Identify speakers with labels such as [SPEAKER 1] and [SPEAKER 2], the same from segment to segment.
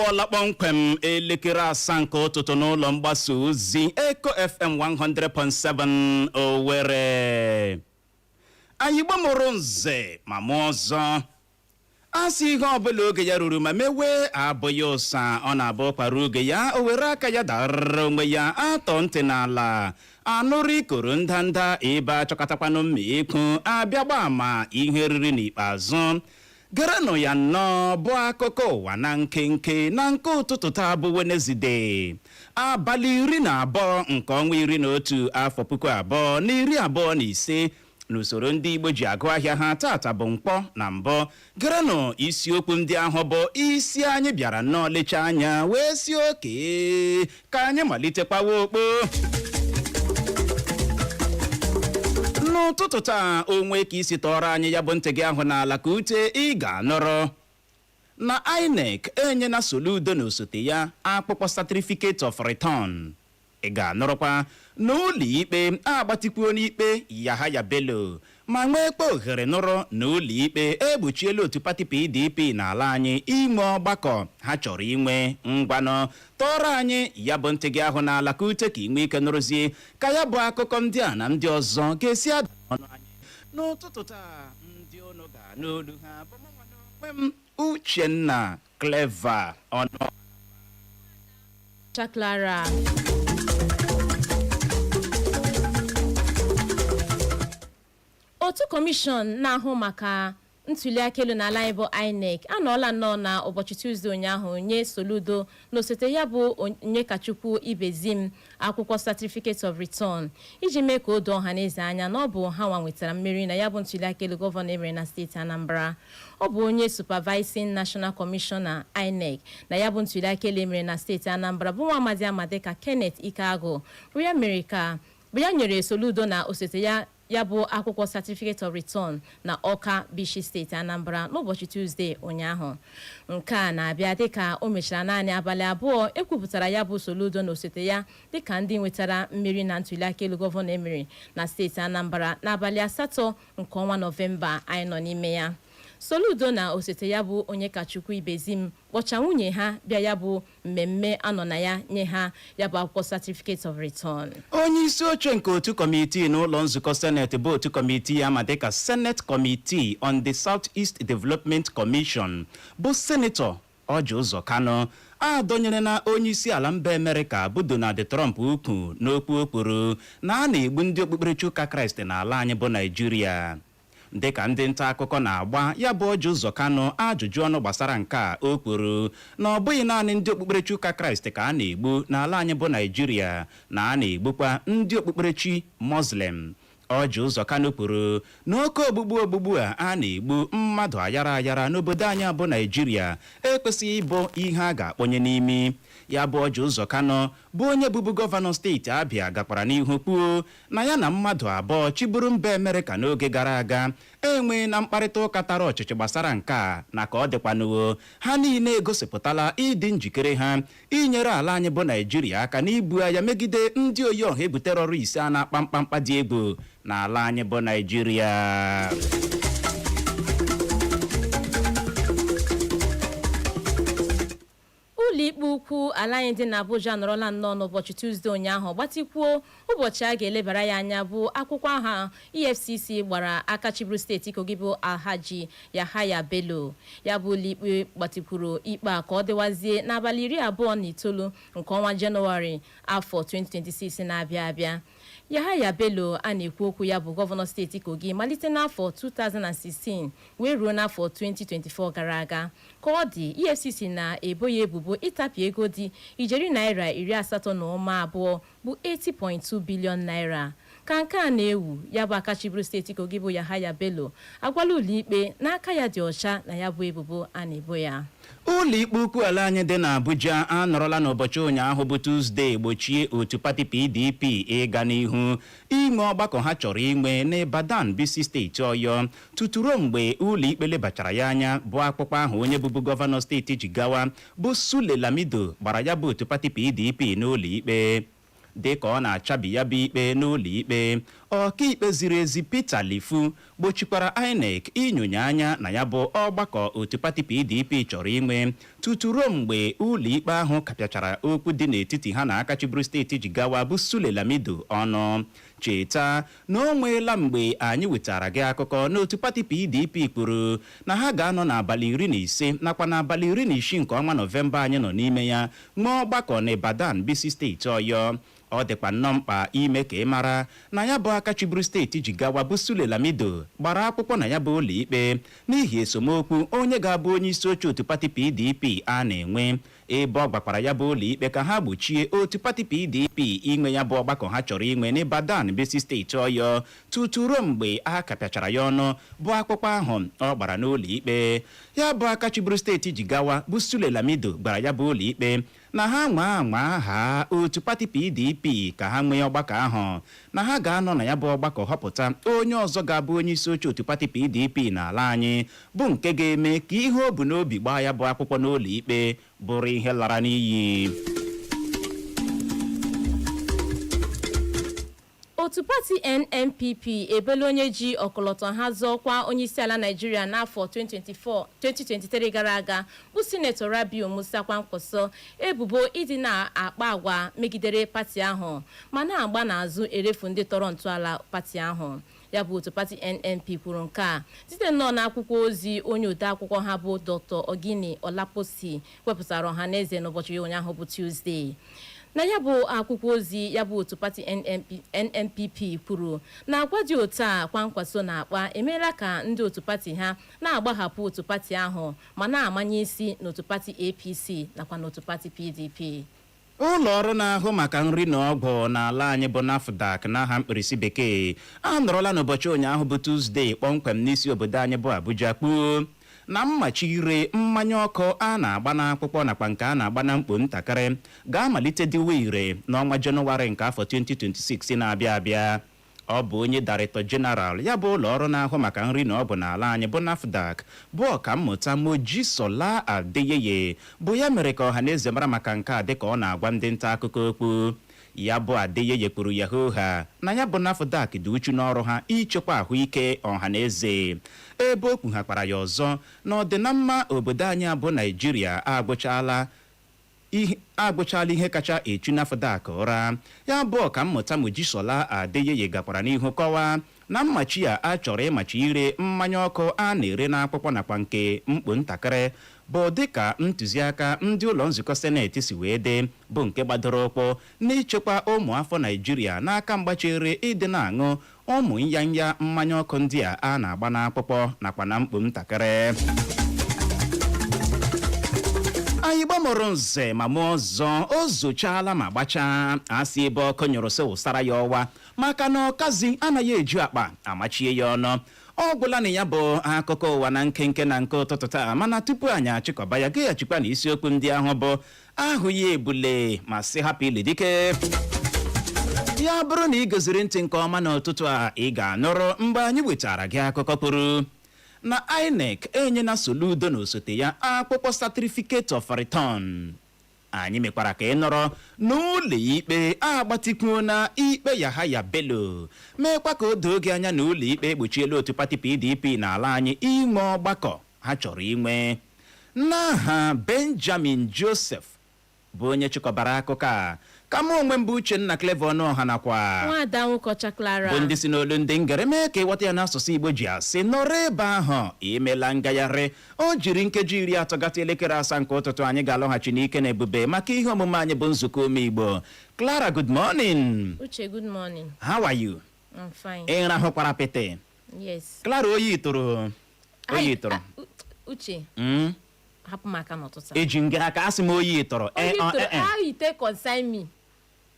[SPEAKER 1] Kụọla kpọmkwem elekere 7 nke ụtụtụ n'ụlọ mgbasa ozi Eko FM 100.7 Owerri. Anyị Igbo mụrụ nze ma mụọ ọzọ, a sị ihe ọbụla oge ya ruru ma mewe abụghị ụsa. Ọ na-abụ kwara oge ya, o were aka ya dara onwe ya atọ ntị n'ala anụrụ ikoro ndanda ebe achọkọtakwanụ mma ekwu abịa gba ama ihe riri. N'ikpeazụ, gerenụ ya nnọọ bụ akụkọ ụwa na nkenke na nke ụtụtụ taa bụ Wenezide, abalị 12 nke ọnwa 11, afọ 2025 n'usoro ndị Igbo ji agụ ahịa ha. Tata bụ Nkwọ na mbụ. Gerenụ isiokwu ndị ahụ bụ isi anyị bịara nnọọ lechaa anya wee si oke ka anyị malitekwawa okpo n'ụtụtụ taa. Onwe ka isi tọọrọ anyị ya bụ ntị gị ahụ n'ala ka ute, ị ga-anọrọ na INEC enyela Soludo na osote ya akwụkwọ certificate of return. Ị ga-anụrụkwa na ụlọ ikpe agbatịkwuo n'ikpe Yahaya Bello, ma nweekwa ohere nụrụ na ụlọ ikpe egbochiela otu pati PDP n'ala anyị inwe ọgbakọ ha chọrọ inwe. Ngwanụ, tọọrọ anyị ya bụ ntị gị ahụ n'ala ka ute, ka ị nwee ike nụrụzie ka ya bụ akụkọ ndị a na ndị ọzọ ga-esi ada ọnụ anyị n'ụtụtụ taa. Ndị unu ga-anụ olu ha bụ mụnwa na onwe m, Uchenna Clever Ọnụ
[SPEAKER 2] Clara. Otu kọmishọn na-ahụ maka ntuliaka elu n'ala anyị bụ INEC anọọla nnọọ na ụbọchị Tuzdee ụnyaahụ nye Soludo na osote ya bụ Onyekachukwu Ibezim akwụkwọ Certificate of Return iji mee ka o doo ọha na eze anya na ọ bụ ha nwa nwetara mmeri na ya bụ ntuliaka elu gọvanọ emere na steeti Anambra. Ọ bụ onye Supervising National Commissioner INEC na ya bụ ntuliaka elu emere na steeti Anambra bụ nwa amadi ama dịka Kenneth Ikeagụ bụ ya mere ka bụ ya nyere Soludo na osote ya ya bụ akwụkwọ Certificate of Return na Ọka Bishi steeti Anambra n'ụbọchị Tuzdee ụnyaahụ. Nke a na-abịa dịka o mechara naanị abalị 2 ekwupụtara ya bụ Soludo na osote ya dịka ndị nwetara mmeri na ntuliaka elu gọvanọ emere na steeti Anambra n'abalị 8 nke ọnwa Nọvemba anyị nọ n'ime ya. Soludo na osote ya bụ Onyekachukwu Ibezim kpọcha nwunye ha bịa ya bụ mmemme anọ na ya nye ha ya bụ akwụkwọ Certificate of Return.
[SPEAKER 1] Onye isi oche nke otu kọmitii n'ụlọ nzukọ Seneti bụ otu kọmitii ama dịka Senate Committee on the South East Development Commission, bụ Senetọ Orji Uzor Kalu, adọnyere na onye isi ala mba Amerịka bụ Donald Trump ukwu n'okwu o kwuru na a na-egbu ndị okpukperechi ụka Kraịst n'ala anyị bụ Naijiria. Dịka ndị nta akụkọ na-agba ya bụ Orji Uzor Kalu ajụjụ ọnụ gbasara nke a, o kwuru na ọ bụghị naanị ndị okpukperechi ụka Kraịst ka a na-egbu n'ala anyị bụ Naijiria, na a na-egbukwa ndị okpukperechi Muslim. Orji Uzor Kalu kwuru na oke ogbugbu ogbugbu a a na-egbu mmadụ ayara ayara n'obodo anyị bụ Naijiria ekwesịghị ịbụ ihe a ga-akpọnye n'imi. Ya bụ Orji Uzor Kalu, bụ onye bụbu gọvanọ steeti Abịa, gakwara n'ihu kwuo na ya na mmadụ abụọ chịburu mba Amerịka n'oge gara aga enwee na mkparịta ụka tara ọchịchị gbasara nke a, na ka ọ dịkwanụo, ha niile egosipụtala ịdị njikere ha inyere ala anyị bụ Naijiria aka n'ibu agha megide ndị oyi ọha egwu terrorist a na-akpa mkpamkpa dị egwu n'ala anyị bụ Naijiria.
[SPEAKER 2] Ụlọikpe ukwu ala anyị dị n'Abuja nọrọla nnọọ n'ụbọchị Tuzdee ụnyaahụ gbatịkwuo ụbọchị a ga-elebara ya anya bụ akwụkwọ aha EFCC gbara aka chịburu steeti Kogi bụ Alhaji Yahaya Bello. Ya bụ ụlọikpe gbatịkwuru ikpe a ka ọ dịwazie n'abalị 29 nke ọnwa Jenụwarị afọ 2026 na-abịa abịa. Yahaya Bello a na-ekwu okwu ya bụ gọvanọ steeti Kogi malite n'afọ 2016 wee ruo n'afọ 2024 gara aga. Ka ọ dị, EFCC na-ebo ya ebubo ịtapị ego dị ijeri naira 80.2 bụ 80.2 billion naira. Ka nke a na-ewu, ya bụ aka chịburu steeti Kogi bụ Yahaya Bello agwala ụlọikpe na aka ya dị ọcha na ya bụ ebubo a na-ebo ya.
[SPEAKER 1] Ụlọikpe ukwu ala anyị dị n'Abuja anọrọla n'ụbọchị ụnyaahụ bụ Tuzdee gbochie otu pati PDP ịga n'ihu inwe ọgbakọ ha chọrọ inwe n'Ibadan, bisi steeti Ọyọ, tutu ruo mgbe ụlọikpe lebachara ya anya bụ akwụkwọ ahụ onye bụbu gọvanọ steeti Jigawa bụ Sule Lamido gbara ya bụ otu pati PDP n'ụlọikpe. Dị ka ọ na-achabi ya bụ ikpe n'ụlọ ikpe, ọkaikpe ziri ezi Peter Lifu gbochikwara INEC inyonye anya na ya bụ ọgbakọ otu pati PDP chọrọ inwe tutu ruo mgbe ụlọikpe ahụ kapịachara okwu dị n'etiti ha na aka chịburu steeti Jigawa bụ Sule Lamido ọnụ. Cheta na o nweela mgbe anyị wetara gị akụkọ n'otu pati PDP kwuru na ha ga-anọ n'abalị 15 nakwa n'abalị 16 nke ọnwa Nọvemba anyị nọ n'ime ya nwee ọgbakọ na Ibadan, bisi steeti Ọyọ. Ọ dịkwa nnọọ mkpa ime ka ị mara na ya bụ aka chịburu steeti Jigawa bụ Sule Lamido gbara akwụkwọ na ya bụ ụlọ ikpe n'ihi esemokwu onye ga-abụ onye isi oche otu pati PDP a na-enwe, ebe ọ gbakwara ya bụ ụlọ ikpe ka ha gbochie otu pati PDP inwe ya bụ ọgbakọ ha chọrọ inwe n'Ibadan, bisi steeti Ọyọ, tutu ruo mgbe a kapịachara ya ọnụ bụ akwụkwọ ahụ ọ gbara n'ụlọ ikpe. Ya bụ aka chịburu steeti Jigawa bụ Sule Lamido gbara ya bụ ụlọ ikpe na ha nwaa anwa ha otu pati PDP ka ha nwee ọgbakọ ahụ, na ha ga-anọ na ya bụ ọgbakọ họpụta onye ọzọ ga-abụ onye isi oche otu pati PDP n'ala anyị, bụ nke ga-eme ka ihe o bu n'obi gbaa ya bụ akwụkwọ n'ụlọ ikpe bụrụ ihe lara n'iyi.
[SPEAKER 2] Otu pati NNPP ebela onye ji ọkọlọtọ ha zọọkwa onyeisiala Naijiria n'afọ 2024 2023 gara aga bụ Sinetọ Rabiu Musa Kwankwaso ebubo ịdị na-akpa agwa megidere pati ahụ ma na-agba n'azụ erefu ndị tọrọ ntọala pati ahụ. Ya bụ otu pati NNP kwuru nke a site nnọọ n'akwụkwọ ozi onye ode akwụkwọ ha bụ Dr. Ogini Olaposi wepụtara ọhaneze n'ụbọchị ụnyaahụ bụ Tuzdee. Na ya bụ akwụkwọ ozi, ya bụ otu pati NNP, NNPP kwuru na agwa dị otu a Kwankwaso na-akpa emeela ka ndị otu pati ha na-agbahapụ otu pati ahụ ma na-amanye isi n'otu pati APC nakwa n'otu pati PDP.
[SPEAKER 1] Ụlọ ọrụ na-ahụ maka nri na ọgwụ n'ala anyị bụ NAFDAC n'aha mkpirisi bekee anọrọla n'ụbọchị ụnyaahụ bụ Tuzdee kpọmkwem n'isi obodo anyị bụ Abuja kpuo na mmachi ire mmanya ọkụ a na-agba n'akwụkwọ nakwa nke a na-agba na mkpo ntakịrị ga-amalite dịwa ire n'ọnwa Jenụwarị nke afọ 2026 na-abịa abịa. Ọ bụ onye Director General ya bụ ụlọ ọrụ na-ahụ maka nri na ọgwụ n'ala anyị bụ NAFDAC, bụ ọkammụta Mojisola Adeyeye, bụ ya mere ka ọha na eze mara maka nke a. Dịka ọ na-agwa ndị nta akụkọ okwu, ya bụ Adeyeye kwuru ya hoha na ya bụ NAFDAC dị uchu n'ọrụ ha ichekwa ahụike ọha na eze, ebe o kwughakwara ya ọzọ na ọdịnamma obodo anyị abụ Naijiria agwụchala ihe kacha echu NAFDAC ụra. Ya bụ ọkammụta Mojisola Adeyeye gakwara n'ihu kọwaa na mmachi a a chọrọ ịmachi ire mmanya ọkụ a na-ere n'akwụkwọ nakwa nke mkpo ntakịrị bụ dịka ntụziaka ndị ụlọ nzukọ seneti si wee dị, bụ nke gbadoro ụkwụ n'ichekwa ụmụ afọ Naijiria n'aka mgbachere ịdị na-aṅụ ụmụ nyanya mmanya ọkụ ndị a a na-agba n'akwụkwọ nakwa na mkpo ntakịrị. Anyị gbamụrụ nze ma mụọ ọzọ, o zochaala ma gbachaa. Asị ebe ọkụ nyụrụ sị wụsara ya ọwa, maka na ọkazi anaghị eju akpa amachie ya ọnụ. Ọ gwụla na ya bụ akụkọ ụwa na nkenke na nke ụtụtụ taa, mana tupu anyị achịkọba ya, gaghachikwa na isiokwu ndị ahụ bụ ahụghị ebule ma sị hapụ ili dike ya. Bụrụ na ị goziri ntị nke ọma n'ụtụtụ a, ị ga-anụrụ mgbe anyị wetara gị akụkọ kwuru na INEC enyela Soludo na osote ya akwụkwọ certificate of return. Anyị mekwara ka ị nọrọ n'ụlọ ikpe agbatịkwuo na ikpe Yahaya Bello, meekwa ka o doo gị anya na ụlọ ikpe egbochiela otu pati PDP n'ala anyị inwe ọgbakọ ha chọrọ inwe. N'aha Benjamin Joseph bụ onye chịkọbara akụkọ a, ka mụ onwe mbụ Uchenna Clever Ọnụọha nakwa
[SPEAKER 2] Nwaada Nwụkọcha Clara
[SPEAKER 1] bụ ndị si n'olu ndị ngere mee ka ịghọta ya n'asụsụ Igbo ji asị nọrọ ebe ahụ imela ngagharị. O jiri nkeji 30 gata elekere 7 nke ụtụtụ, anyị ga-alọghachi n'ike na ebube maka ihe omume anyị bụ nzukọ ume Igbo. Clara, good morning.
[SPEAKER 2] Uche, good morning.
[SPEAKER 1] How are you?
[SPEAKER 2] I'm fine.
[SPEAKER 1] Ị rahụkwara pịtị?
[SPEAKER 2] Yes.
[SPEAKER 1] Clara, oyi tụrụ, oyi tụrụ.
[SPEAKER 2] Ah, Uche, hapụ m aka n'ụtụtụ a.
[SPEAKER 1] Eji nga aka asị m oyi tụrụ.
[SPEAKER 2] Oyi
[SPEAKER 1] ọ,
[SPEAKER 2] tụrụ.
[SPEAKER 1] eh.
[SPEAKER 2] How you take concern me?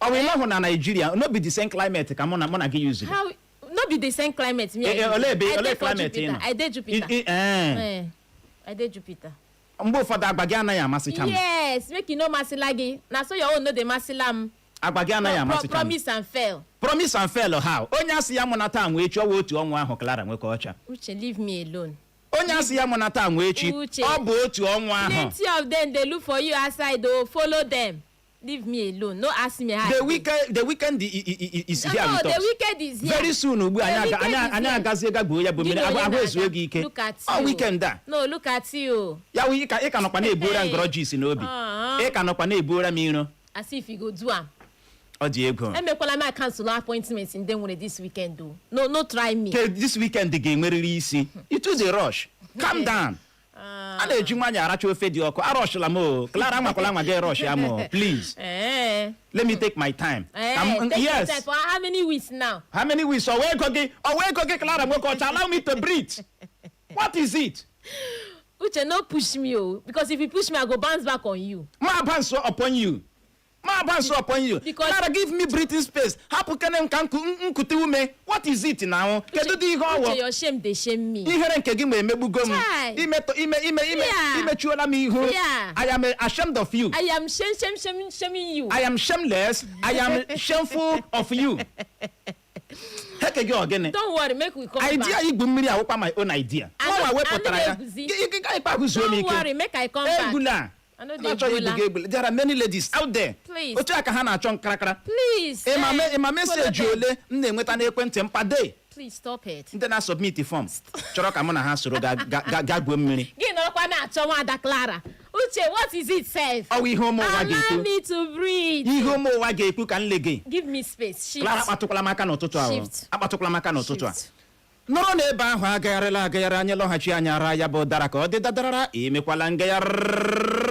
[SPEAKER 1] Ọ bụ ịlahụ na Naijiria no be the same climate ka mụ na gị yuzuru?
[SPEAKER 2] How no be the same climate me and you?
[SPEAKER 1] Olee ebe
[SPEAKER 2] I dey
[SPEAKER 1] olee
[SPEAKER 2] for
[SPEAKER 1] climate ị
[SPEAKER 2] Jupiter.
[SPEAKER 1] nọ?
[SPEAKER 2] I dey Jupiter.
[SPEAKER 1] Eh.
[SPEAKER 2] Eh, I dey Jupiter.
[SPEAKER 1] Mgbe ụfọdụ agba gị anaghị amasịcha m.
[SPEAKER 2] Yes, make you no masịla gị na so your own no dey masịla m.
[SPEAKER 1] Agba gị anaghị amasịcha m.
[SPEAKER 2] Promise and fail.
[SPEAKER 1] Promise and fail how? Onye asị ya mụ na taa nwee echi, ọwa otu ọnwa ahụ. Clara nwekọ ọcha.
[SPEAKER 2] Uche, leave me alone.
[SPEAKER 1] Onye asị ya mụ na taa nwee echi,
[SPEAKER 2] Uche.
[SPEAKER 1] ọ bụ otu ọnwa ahụ.
[SPEAKER 2] Plenty of them dey look for you outside o. Follow them. Leave me alone. No ask me how
[SPEAKER 1] The
[SPEAKER 2] I dey.
[SPEAKER 1] weekend, the weekend is here
[SPEAKER 2] No,
[SPEAKER 1] with
[SPEAKER 2] the
[SPEAKER 1] us.
[SPEAKER 2] weekend is here.
[SPEAKER 1] Very soon ugbu a,
[SPEAKER 2] The
[SPEAKER 1] anyị
[SPEAKER 2] weekend is
[SPEAKER 1] anyị
[SPEAKER 2] here.
[SPEAKER 1] agazie ga gbuo ya bụ
[SPEAKER 2] Gị
[SPEAKER 1] mmiri
[SPEAKER 2] na
[SPEAKER 1] ahụ
[SPEAKER 2] onye
[SPEAKER 1] ahụ ezuo
[SPEAKER 2] na-aga?
[SPEAKER 1] gị ike.
[SPEAKER 2] Look at
[SPEAKER 1] Ọ
[SPEAKER 2] you.
[SPEAKER 1] weekend a.
[SPEAKER 2] No, look at you.
[SPEAKER 1] Ya wụ ị ka nọkwa na-ebuora
[SPEAKER 2] Hey.
[SPEAKER 1] grudges n'obi.
[SPEAKER 2] Ah.
[SPEAKER 1] Ị ka nọkwa na-ebuora m iro.
[SPEAKER 2] As if you go do am.
[SPEAKER 1] Ọ dị egwu.
[SPEAKER 2] Emekwala m cancel appointment ndị nwere this weekend o. No, no try me.
[SPEAKER 1] Ke this weekend ga-enwerịrị isi. It is a rush. Calm down. A na-eji nwanyị aracha ofe dị ọkụ. Arọshila m o. Clara, nwakwala nwa gị rush ya m o. Please. Let me take my time.
[SPEAKER 2] Eh, take your time. For how many weeks now?
[SPEAKER 1] How many weeks? Ọwa ego gị, ọwa ego gị. Clara nwoke ọcha, allow me to breathe. What is it?
[SPEAKER 2] Uche, no push me o, because if you push me, I go bounce back on you.
[SPEAKER 1] Ma bounce upon you, ma bounce upon you. Clara, give me breathing space. Hapụ kene m ka nkute ume. What is it now? Kedu dị ihe
[SPEAKER 2] Uche,
[SPEAKER 1] ọwụ?
[SPEAKER 2] your shame dey shame me.
[SPEAKER 1] Ihere nke gị ma emegbugo m.
[SPEAKER 2] Chai.
[SPEAKER 1] Imetọ ime ime ime.
[SPEAKER 2] Yeah.
[SPEAKER 1] Imechuola m ihu.
[SPEAKER 2] Yeah.
[SPEAKER 1] I am ashamed of you.
[SPEAKER 2] I am shame, shame, shame, shaming you.
[SPEAKER 1] I am shameless. I am shameful of you. Heke gị, ọ gịnị?
[SPEAKER 2] Don't worry, make we come
[SPEAKER 1] Idea
[SPEAKER 2] back.
[SPEAKER 1] igwu mmiri awụkwa my own idea. Mụnwa wepụtara ya.
[SPEAKER 2] I no dey egwuzi.
[SPEAKER 1] Gị ịkpa ahụzuo m
[SPEAKER 2] Don't
[SPEAKER 1] ike.
[SPEAKER 2] worry, make I come back.
[SPEAKER 1] Egwula.
[SPEAKER 2] I no dey
[SPEAKER 1] Na-achọghị
[SPEAKER 2] egwula.
[SPEAKER 1] igbu gị egbula. There are many ladies out there.
[SPEAKER 2] Please.
[SPEAKER 1] Otu a ka ha na-achọ nkarakara.
[SPEAKER 2] Please.
[SPEAKER 1] Ịma ịma
[SPEAKER 2] follow
[SPEAKER 1] message
[SPEAKER 2] them.
[SPEAKER 1] ole m na-enweta n'ekwentị m per day?
[SPEAKER 2] Please stop it.
[SPEAKER 1] Ndị na-asubmit form chọrọ ka mụ na ha soro ga gwuo mmiri.
[SPEAKER 2] Gị nọrọkwa na-achọ nwada Clara. Uche, what is it sef?
[SPEAKER 1] Ọwụ ihe ụmụ ụwa
[SPEAKER 2] Allow
[SPEAKER 1] ga-ekwu.
[SPEAKER 2] me to breathe.
[SPEAKER 1] Ihe ụmụ ụwa ga-ekwu ka m lege.
[SPEAKER 2] Give me space. Shift.
[SPEAKER 1] Clara, akpatụkwala m aka n'ụtụtụ a o.
[SPEAKER 2] Shift.
[SPEAKER 1] Akpatụkwala m aka n'ụtụtụ a.
[SPEAKER 2] Shift.
[SPEAKER 1] Nọrọ n'ebe ahụ, agagharịla agagharị. Anyị lọghachi, anyị ara ya bụ dara ka ọ dị dadarara. Emekwala ngagharị.